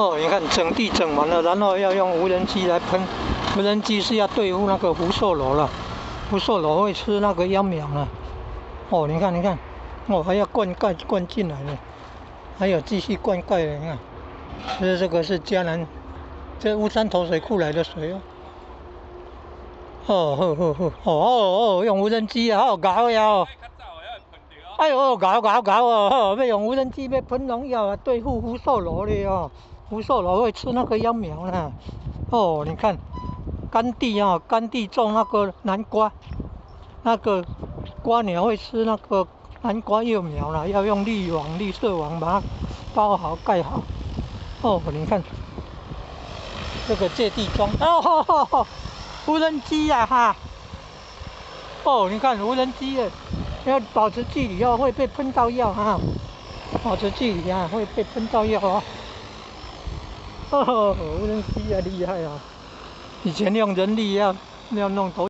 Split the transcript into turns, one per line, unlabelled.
哦，你看整地整完了，然後要用無人機來噴。無人機是要對付那個福壽螺了，福壽螺會吃那個秧苗了。哦，你看，你看，哦，還要灌溉灌進來呢，還有繼續灌溉的，你看，這個是嘉南，這烏山頭水庫來的水哦。哦，好好好，哦哦哦，用無人機啊，好𠢕呀哦。哎喲，𠢕𠢕𠢕哦，欲用無人機欲噴農藥啊，對付福壽螺的哦。福壽螺會吃那個秧苗呢。哦，你看，乾地啊，乾地種那個南瓜，那個蝸牛會吃那個南瓜幼苗啦，要用濾網、綠色網把它包好、蓋好。哦，你看，這個借地裝，哦，無人機呀哈。哦，你看無人機耶，要保持距離哦，會被噴到藥哈。保持距離啊，會被噴到藥哦。哦，無人機啊，厲害啊！以前用人力要弄頭。